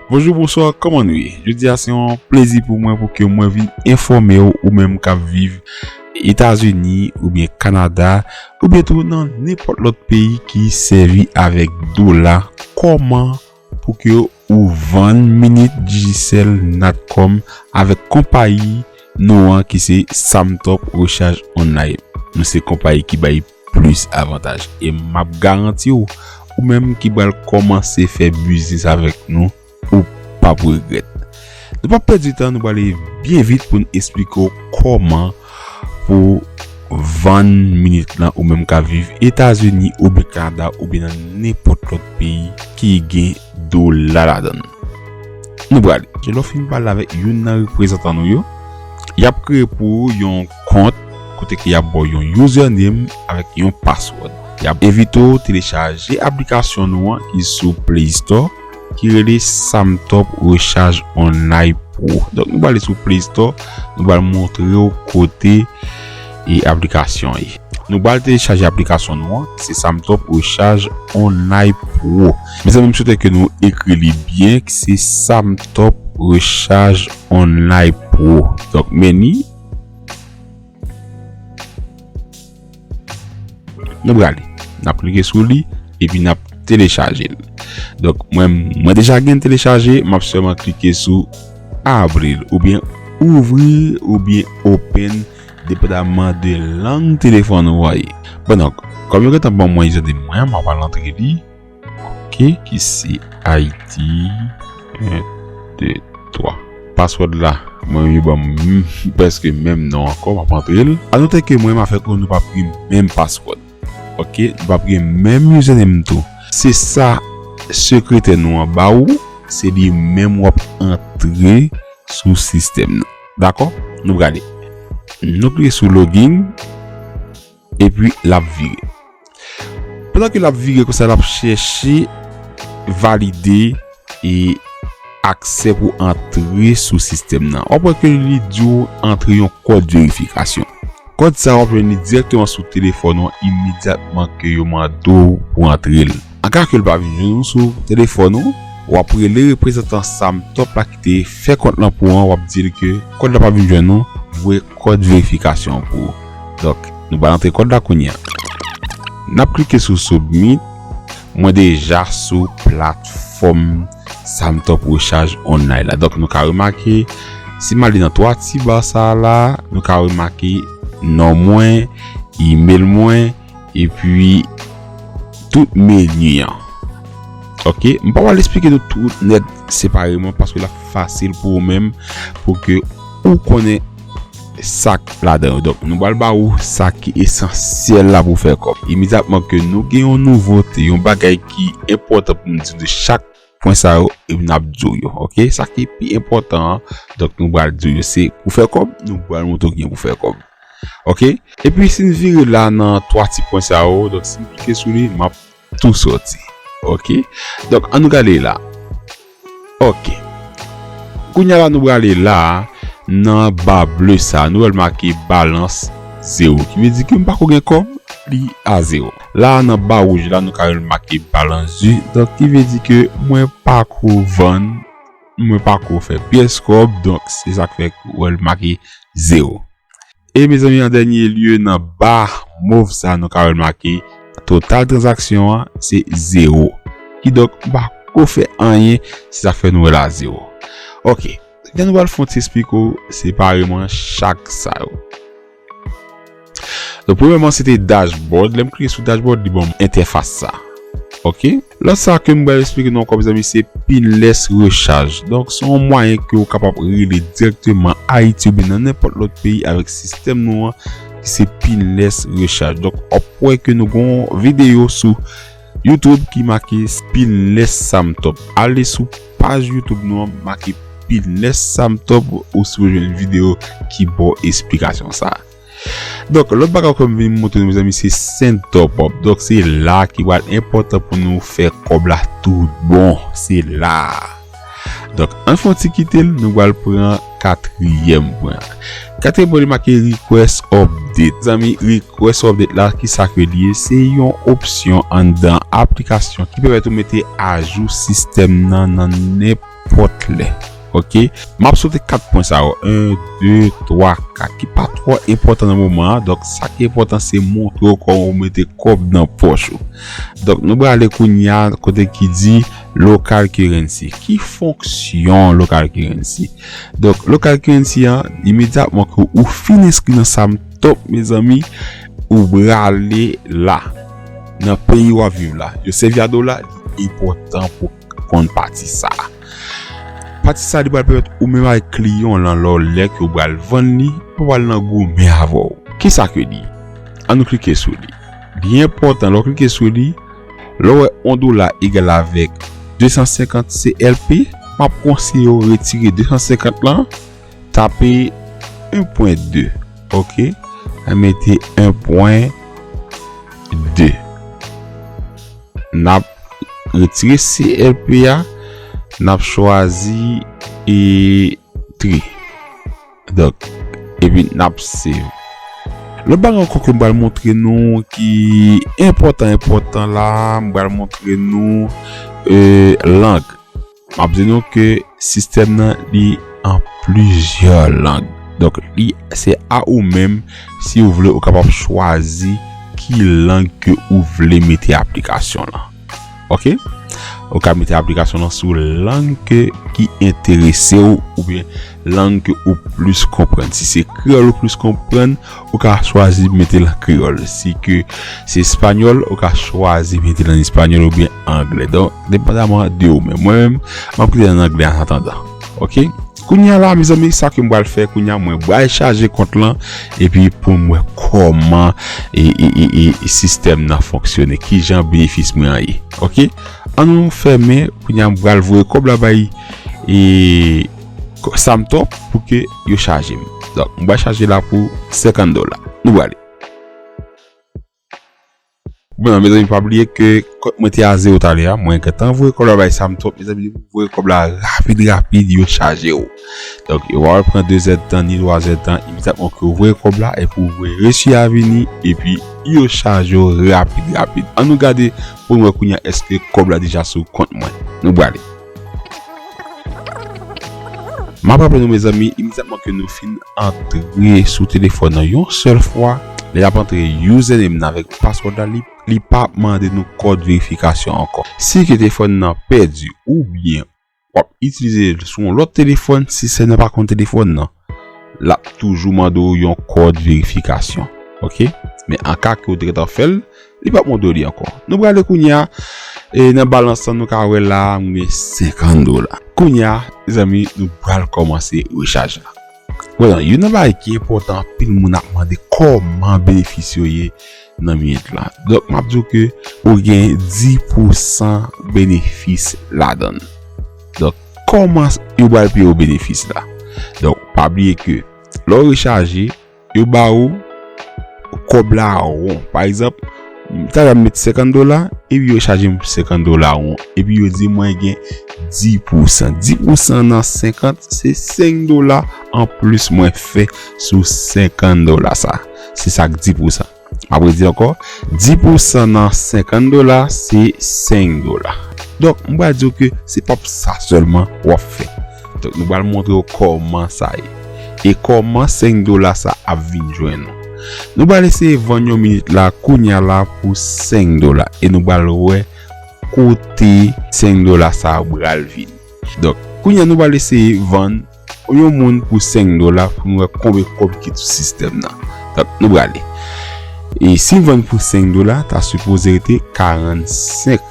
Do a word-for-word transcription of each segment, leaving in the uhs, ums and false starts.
Bonjou, bonswa, kòman nou ye? Jodi a se yon plezi pou mwen pou ke mwen vin enfòme w, ou menm k ap viv Etazini oubyen Kanada, oubyen tou nan nenpòt lòt peyi ki sèvi avèk dola, kòman pou ke ou vann minit Digicel Natcom avèk konpayi nou an ki se Samtop Rechaj Online. Nou se konpayi ki bay plis avantaj. E m ap garanti w, ou menm ki pral kòmanse fè biznis avèk nou, ou p ap regrèt. Nou p ap pèdi tan, nou prale byen vit pou n esplike w kòman pou vann minit lan ou menm k ap viv Etazini oubyen Kanada oubyen nan nenpòt lòt peyi ki gen dola ladan l. Nou prale. Lè w fin pale avèk youn nan reprezantan nou yo, y ap kreye pou ou yon kont kote ke y ap ba w yon username avèk yon password. Y ap envite w telechaje aplikasyon nou an ki sou Play Store ki rele Samtop Rechaj Online Pro. Donk nou prale sou Play Store, nou pral montre w kote e aplikasyon ye. Nou pral telechaje aplikasyon nou an, se Samtop Rechaj Online Pro. Mezanmi, m swete ke nou ekri li byen, se Samtop Rechaj Online Pro. Donk, meni. Nou prale. N ap klike sou li, epi n ap telechaje l. Donk, mwen, mwen deja gen telechaje, m ap sèlman klike sou abri l, oubyen ouvri, oubyen open, depandaman de lang telefòn ou a ye. Bon, donk, kòm yo gentan ban mwen username mwen, m ap al antre li. Ok, ki se Ayiti, en, de, twa. Password la, mwen yo ban m prèske menm non ankò, m ap antre l. A note ke mwen menm avèk ou, nou p ap gen menm password. Ok, nou p ap gen menm username tou. Se sa sekretè nou an ba ou, se li menm w ap antre sou sistèm nan. Dakò? Nou prale. Nou klike sou login, epi l ap vire. Pandan ke l ap vire konsa, l ap chèche valide e aksè pou antre sou sistèm nan. W ap wè ke li di w antre yon kòd verifikasyon. Kòd sa a w ap jwenn li dirèkteman sou telefòn ou an imedyatman ke yo mande w pou antre l. An ka ke l pa vin jwenn ou sou telefòn ou, w ap rele reprezantan Samtop la ki te fè kont lan pou ou an, w ap di l ke kòd la pa vin jwenn ou, voye kòd verifikasyon an pou ou. Donk, nou pral antre kòd la kounye a. N ap klike sou Submit. Mwen deja sou platfòm Samtop Rechaj Online la. Donk, nou ka remake, si m ale nan twa ti ba sa a la, nou ka remake non mwen, email mwen, epi tout meni an. Ok, m pa pral esplike nou tout nèt separeman paske l ap fasil pou ou menm, pou ke ou konnen sa k ladan yo. Donk, nou pral ba ou sa ki esansyèl la pou fè kòb. Imedyatman ke nou gen yon nouvote, yon bagay ki enpòtan pou nou di de chak pwen sa yo, epi n ap di w yo, ok? Sa ki pi enpòtan an, donk nou pral di w yo, se pou fè kòb, nou pral montre w kijan pou fè kòb. Ok? Epi si n vire la nan twa ti pwen sa yo, donk si n klike sou li, m ap tou sòti. Ok? Donk, ann nou gade la. Ok. Kounye a la, nou prale la, nan ba ble sa, nou wè l make balans zewo. Ki vle di ke m pako gen kòb, li a zewo. La, nan ba wouj la, nou ka wè l make balans du. Donk, ki vle di ke mwen pako vann, mwen pako fè pyès kòb, donk, se sa k fè w wè l make zewo. E mezanmi, an dènye lye, nan ba mov sa, nou ka wè l make total tranzaksyon an, se zewo. Kidonk, m pa ko fè anyen, se sa k fè nou wè la zewo. Ok, kounye a nou pral fè yon ti esplike w separeman chak sa yo. Donk, premyèman, se te dashboard. Lè m klike sou dashboard, li ban m entèfas sa. Ok? Lòt sa ke m pral esplike nou ankò, mezanmi, se pinless rechaj. Donk, se yon mwayen ke w kapab rele dirèkteman Ayiti oubyen nan nenpòt lòt peyi avèk sistèm nou an, ki se pinless rechaj. Donk, w ap wè ke nou gen yon videyo sou YouTube ki make pinless Samtop. Ale sou paj YouTube nou an, make pinless Samtop, ou si w jwenn videyo ki ba w esplikasyon sa. Donk, lòt bagay ke m vin montre nou, mezanmi, se send top up. Donk, se la ki pral enpòtan pou nou fè kòb la tout bon. Se la. Donk, ann fè yon ti kite l, nou pral pran katriyèm pwen an. Katriyèm pwen li make request update. Zanmi, request update la, ki sa ke li ye? Se yon opsyon anndan aplikasyon ki pèmèt ou mete ajou sistèm nan nan nenpòt nenpòt lè. Ok? M ap sote kat pwen sa yo. En, de, twa, kat. Ki pa twò enpòtan nan moman an. Donk, sa ki enpòtan, se montre w kòman w mete kòb nan pòch ou. Donk, nou prale kounye a kote ki di local currency. Ki fonksyon local currency? Donk, local currency an, imedyatman ke ou fin enskri nan Samtop, mezanmi, ou prale la, nan peyi w ap viv la. Yo sèvi a dola, li enpòtan pou konn pati sa a. Pati sa a, li pral pèmèt ou menm avèk kliyan w lan, lè w, lè ke w pral vann li, pa pral nan goumen avè w. Kisa ke li ye? Ann nou klike sou li. Li enpòtan, lè w klike sou li, lè w wè yon dola egal avèk de san senkant C L P, m ap konseye w retire de san senkant lan, tape en pwen de, ok? Mwen mete en pwen de. N ap retire C L P a, n ap chwazi e tri. Donk, epi n ap save. Lòt bagay ankò ke m pral montre nou ki enpòtan, enpòtan la, m pral montre nou, e, lang. M ap di nou ke sistèm nan, li an plizyè lang. Donk, li, se a ou menm, si ou vle, ou kapab chwazi ki lang ke ou vle mete aplikasyon lan. Ok? Ou ka mete aplikasyon lan sou lang ke, ki enterese w, oubyen lang ke ou plis konprann. Si se kreyòl ou plis konprann, ou ka chwazi mete l an kreyòl. Si ke se espanyòl, ou ka chwazi mete l an espanyòl oubyen anglè. Donk, depandaman de ou menm. Mwen menm, m ap kite l an anglè an atandan. Ok? Kounye a la, mezanmi, sa ke m pral fè, kounye a, mwen pral chaje kont lan, epi pou m wè kòman e, e, e, e, e sistèm nan fonksyone, kijan benefis mwen an ye. Ok? Ann nou fèmen, kounye a, m pral voye kòb la bay, e, ko-, Samtop pou ke yo chaje m. Donk, m pral chaje la pou senkant dola. Nou prale. Bon, mezanmi, pa bliye ke kont mwen te a zewo talè a, mwen gentan voye kòb la bay Samtop, mezanmi, depi w voye kòb la rapid, rapid, yo chaje w. Donk, yo pa pral pran de zèdtan, ni twa zèdtan, imedyatman ke w voye kòb la, epi w voye resi a vini, epi yo chaje w rapid, rapid. Ann nou gade pou n wè kounye a, èske kòb la deja sou kont mwen. Nou prale. M ap raple nou, mezanmi, imedyatman ke nou fin antre sou telefòn nan yon sèl fwa, lè y ap antre username nan avèk password la, li, li pa ap mande nou kòd verifikasyon ankò. Si ke telefòn nan pèdi oubyen w ap itilize l sou yon lòt telefòn, sistèm nan pa konn telefòn nan, l ap toujou mande w yon kòd verifikasyon. Ok? Men an ka ke w te gentan fè l, li p ap mande w li ankò. Nou prale kounye a, e nan balans lan, nou ka wè la, mwen gen senkant dola. Kounye a, mezanmi, nou pral kòmanse rechaj la. Bon, youn nan bagay ki enpòtan, anpil moun ap mande kòman benefis yo ye nan minit la. Donk, m ap di w ke ou gen dis pousan benefis ladan l. Donk, kòman yo pral peye w benefis la? Donk, pa bliye ke lè w rechaje, yo ba ou kòb la won. Pa egzanp, talè a m met senkant dola, epi yo chaje m senkant dola won. Epi yo di mwen gen dis pousan. Dis pousan nan senkant, se senk dola anplis mwen fè sou senkant dola sa. Se sa k dis pousan. M ap redi ankò, dis pousan nan senkant dola, se senk dola. Donk, m pral di w ke se p ap sa sèlman w ap fè. Donk, nou pral montre w kòman sa ye. E kòman senk dola sa ap vin jwenn ou. Nou pral eseye vann yon minit la, kounye a la, pou senk dola. E nou pral wè kote senk dola sa pral vini. Donk, kounye a nou pral eseye vann yon moun pou senk dola pou nou wè konbyen kòb ki sou sistèm nan. Donk, nou prale. E si m vann pou senk dola, ta sipoze rete karannsenk.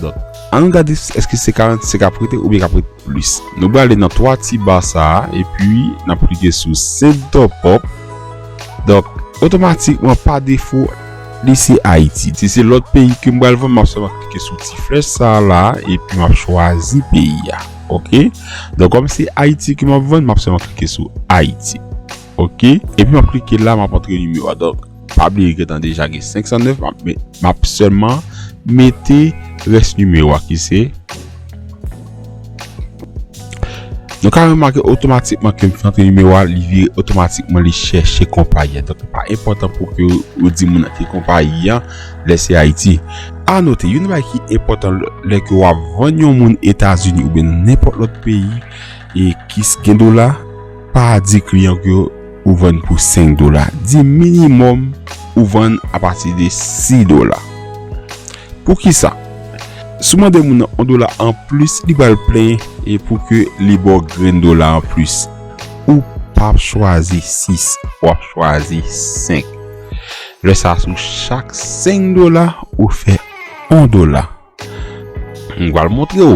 Donk, ann gade èske se karannsenk k ap rete oubyen k ap rete plis. Nou prale nan twa ti ba sa a, epi n ap klike sou Send Top Up. Donk, otomatikman, pa defo, li se Ayiti. Si se lòt peyi ke m pral vann, m ap sèlman klike sou ti flèch sa a la, epi m ap chwazi peyi a. Ok? Donk, kòm se Ayiti ke m ap vann, m ap sèlman klike sou Ayiti. Ok? Epi m ap klike la, m ap antre nimewo a. Donk, pa bliye gentan deja gen senk san nèf, m ap, m ap sèlman mete rès nimewo a ki se Nou ka remake otomatikman ke m fin antre nimewo a, li vire otomatikman, li chèche konpayi a. Donk, li pa enpòtan pou ke ou di moun nan ki konpayi a, lè se Ayiti. A note, youn bagay ki enpòtan lè ke w ap vann yon moun Etazini oubyen nan nenpòt lòt peyi e ki s- gen dola, pa di kliyan ke ou vann pou senk dola. Di minimòm ou vann apati de sis dola. Poukisa? Si w mande moun nan yon dola anplis, li pral plenyen e pou ke li ba w grenn dola anplis. Ou p ap chwazi sis, w ap chwazi senk. Lè sa a, sou chak senk dola, ou fè yon dola. M pral montre w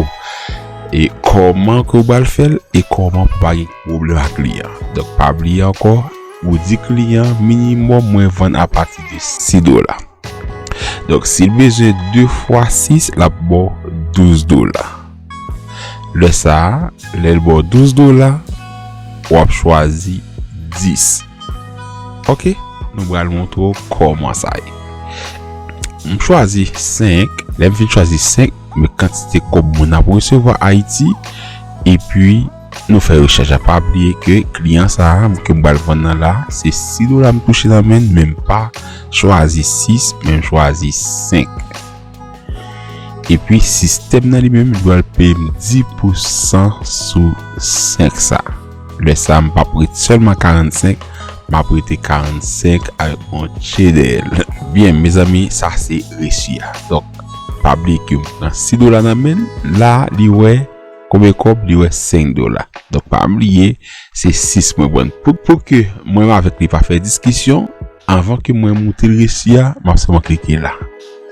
e kòman ke w pral fè l e kòman pou pa gen pwoblèm ak kliyan. Donk, pa bliye ankò, ou di kliyan minimòm mwen vann apati de sis dola. Donk, si l bezwen de fwa sis, l ap ba w douz dola. Lè sa a, lè l ba w douz dola, w ap chwazi dis. Ok, nou pral montre w kòman sa ye. M chwazi senk. Lè m fin chwazi senk, men kantite kòb moun ap resevwa Ayiti, epi nou fè rechèch la. Pa bliye ke kliyan sa a ke m pral vann nan la, se sis dola m touche nan men l, men m pa chwazi sis, men m chwazi senk. Epi sistèm nan li menm, li pral peye m dis pousan sou senk sa. Lè sa a, m p ap ret sèlman karannsenk, m ap rete karannsenk avèk yon tchè dèyè l. Byen, mezanmi, sa se resi a. Donk, pa bliye ke m pran sis dola nan men l, la, li wè konbyen kòb, li wè senk dola. Donk, pa bliye, se sis mwen pran. Pou, pou ke mwen avèk li pa fè diskisyon, anvan ke mwen montre l resi a, m ap sèlman klike la,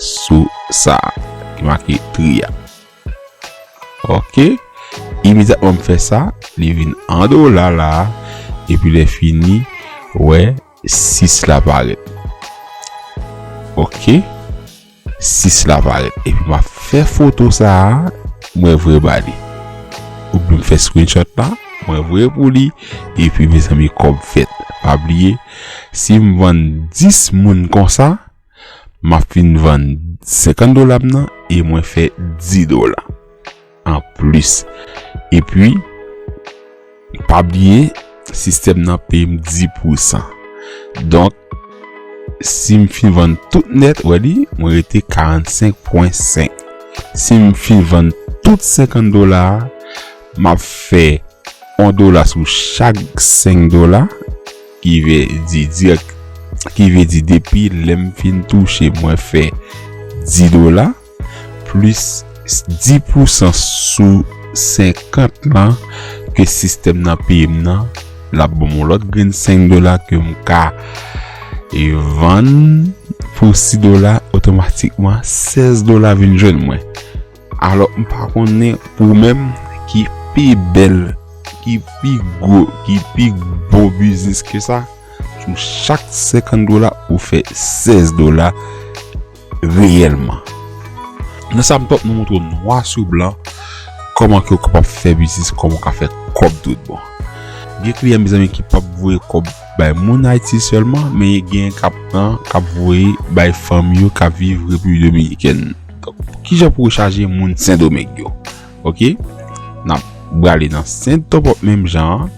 sou sa a, ki make tri a. Ok. Imedyatman m fè sa, li vin an dola la, epi lè fini, wè, sis la parèt. Ok. Sis la parèt. Epi m ap fè foto sa a, mwen voye ba li. Oubyen m fè screenshot la, mwen voye pou li, epi mezanmi, kòb fèt. Pa bliye, si m vann dis moun konsa, m ap fin vann senkant dola m nan e mwen fè dis dola anplis. Epi, pa bliye, sistèm nan peye m dis pousan. Donk, si m fin vann tout nèt, wè li, mwen rete karannsenk pwen senk. Si m fin vann tout senkant dola a, m ap fè yon dola sou chak senk dola, ki vle di dirèk, ki vle di depi lè m fin touche, mwen fè dis dola, plis dis pousan sou senkant lan ke sistèm nan peye m nan, l ap ban m yon lòt grenn senk dola ke m ka, e, vann pou sis dola, otomatikman sèz dola vin jwenn mwen. Alò, m pa konnen pou ou menm ki pi bèl, ki pi gwo, ki pi bon biznis ke sa. Sou chak senkant dola, ou fè sèz dola reyèlman. Nan sa m t ap nou montre w nwa sou blan kòman ke w kapab fè biznis, kòman w ka fè kòb tout bon. Gen kliyan, mezanmi, ki p ap voye kòb bay moun Ayiti sèlman, men gen k ap pran, k ap voye bay fanmi yo k ap viv Repiblik Dominikèn. Donk, kijan pou rechaje moun Sendomeng yo? Ok? N ap prale nan Sent Topòp menm jan an,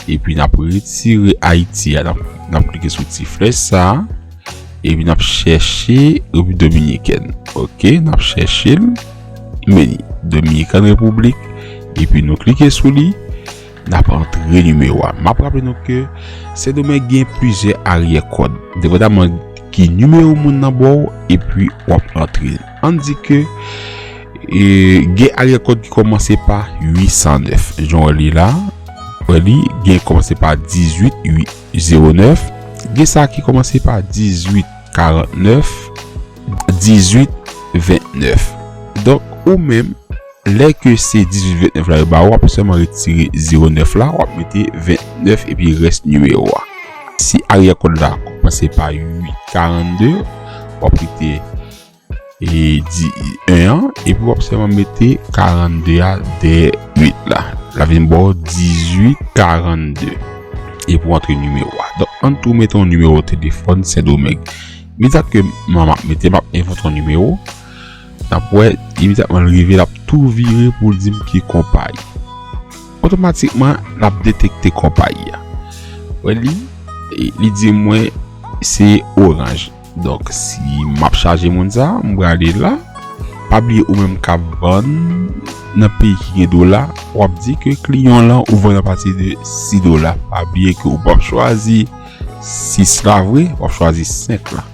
epi n ap retire Ayiti a, n ap, n ap klike sou ti flèch sa a, epi n ap chèche Repiblik Dominikèn. Ok, n ap chèche l, men li, Dominican Republic, epi nou klike sou li, n ap antre nimewo a. M ap raple nou ke Sendomeng gen plizyè aryè kòd, depandaman ki nimewo moun nan ba w, epi w ap antre l. Ann di ke, e, gen aryè kòd ki kòmanse pa uit san nèf. Jan w wè li la, wè li gen kòmanse pa dizuit uit zewo nèf, gen sa ki kòmanse pa dizuit karant nèf, dizuit vennèf. Donk, ou menm, lè ke se dizuit vennèf la yo ba w, w ap sèlman retire zewo nèf la, w ap mete vennèf epi rès nimewo a. Si aryè kòd la kòmanse pa uit karannde, w ap rete, e, di en an, epi w ap sèlman mete karannde a dèyè uit la. L ap vin ba w dizuit karannde. Epi w antre nimewo a. Donk, ann tou mete yon nimewo telefòn Sendomeng. Imedyat ke m ap mete, m ap envante yon nimewo. N ap wè, imedyatman l rive, l ap tou vire pou l di m ki konpayi. Otomatikman, l ap detekte konpayi a. Wè li, e, li di mwen se Orange. Donk, si m ap chaje moun sa, m prale la. Pa bliye ou menm k ap vann nan peyi ki gen dola, w ap di ke kliyan w lan ou vann apati de sis dola. Pa bliye ke ou p ap chwazi sis la vre, w ap chwazi senk la.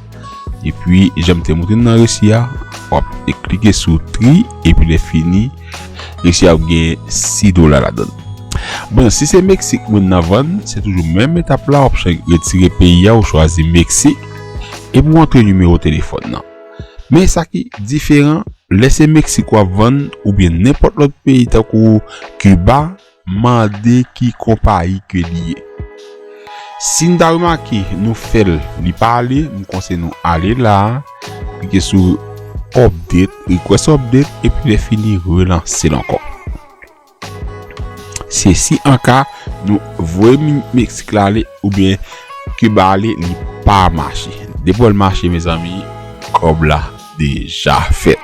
Epi, jan m te montre nou nan resi a, w ap klike sou tri, epi lè fini, resi a ap gen sis dola ladan l. Bon, si se Meksik moun nan vann, se toujou menm etap la, w ap chwa-, retire peyi a, ou chwazi Meksik, epi w antre nimewo telefòn nan. Men sa ki diferan, lè se Meksik w ap vann, oubyen nenpòt lòt peyi tankou Kiba, mande ki konpayi ke li ye. Si n ta remake nou fè l, li pa ale, m konseye nou ale la, klike sou update, request update, epi lè fini, relanse l ankò. Se si an ka nou voye Mi-, Meksik la ale oubyen Kiba ale, li pa mache. Depi w wè l mache, mezanmi, kòb la deja fèt.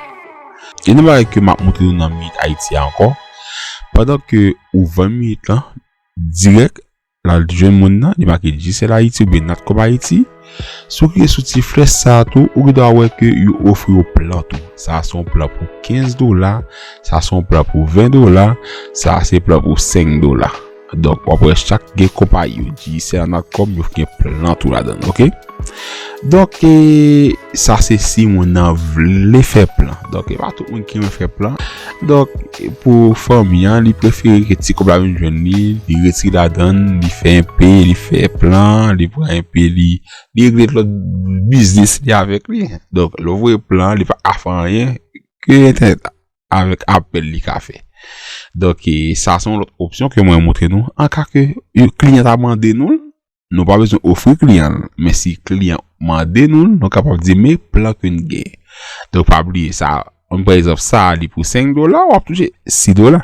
Gen yon bagay ke m ap montre nou nan Minit Ayiti a ankò. Pandan ke ou vann minit lan, dirèk, l al jwenn moun nan, li make Digicel Ayiti oubyen Natcom Ayiti. Si w klike sou ti flèch sa a tou, ou gen dwa wè ke yo ofri w plan tou. Sa a se yon plan pou kenz dola, sa a se yon plan pou ven dola, sa a se plan pou senk dola. Donk, w ap wè chak gen konpayi yo, Digicel, Natcom, yo gen plan tou ladan l, oke? Donk, e, sa se si moun nan vle fè plan. Donk, e pa tout moun ki renmen fè plan. Donk, pou fanmi an, li prefere ke ti kòb la vin jwenn li, li retire ladan l, li fè enpe, li fè plan, li pran enpe, li, li regle lòt biznis li avèk li. Donk, lè w voye plan, li pa afè anyen ke entènèt la, avèk apèl li ka fè. Donk, e, sa se yon lòt opsyon ke mwen montre nou. An ka ke yo, kliyan ta mande nou l, nou pa bezwen ofri kliyan l, men si kliyan mande nou l, nou kapab di, men plan ke n gen. Donk, pa bliye sa. Ann pran egzanp, sa a, li pou senk dola, w ap touche sis dola.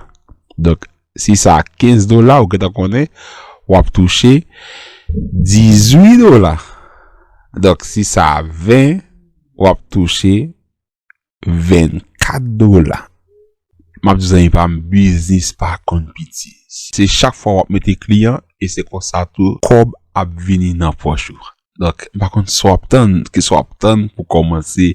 Donk, si sa a kenz dola, ou gentan konnen, w ap touche dizuit dola. Donk, si sa a ven, w ap touche vennkat dola. M ap di zanmi pa m, biznis pa konn piti. Se chak fwa w ap mete kliyan, e se konsa tou kòb ap vini nan pòch ou. Donk, m pa konn sa w ap tann, ki sa w ap tann pou kòmanse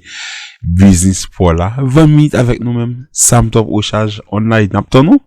biznis pa w la. Vann minit avèk nou menm, Sam Top Ochaj Online, n ap tann ou.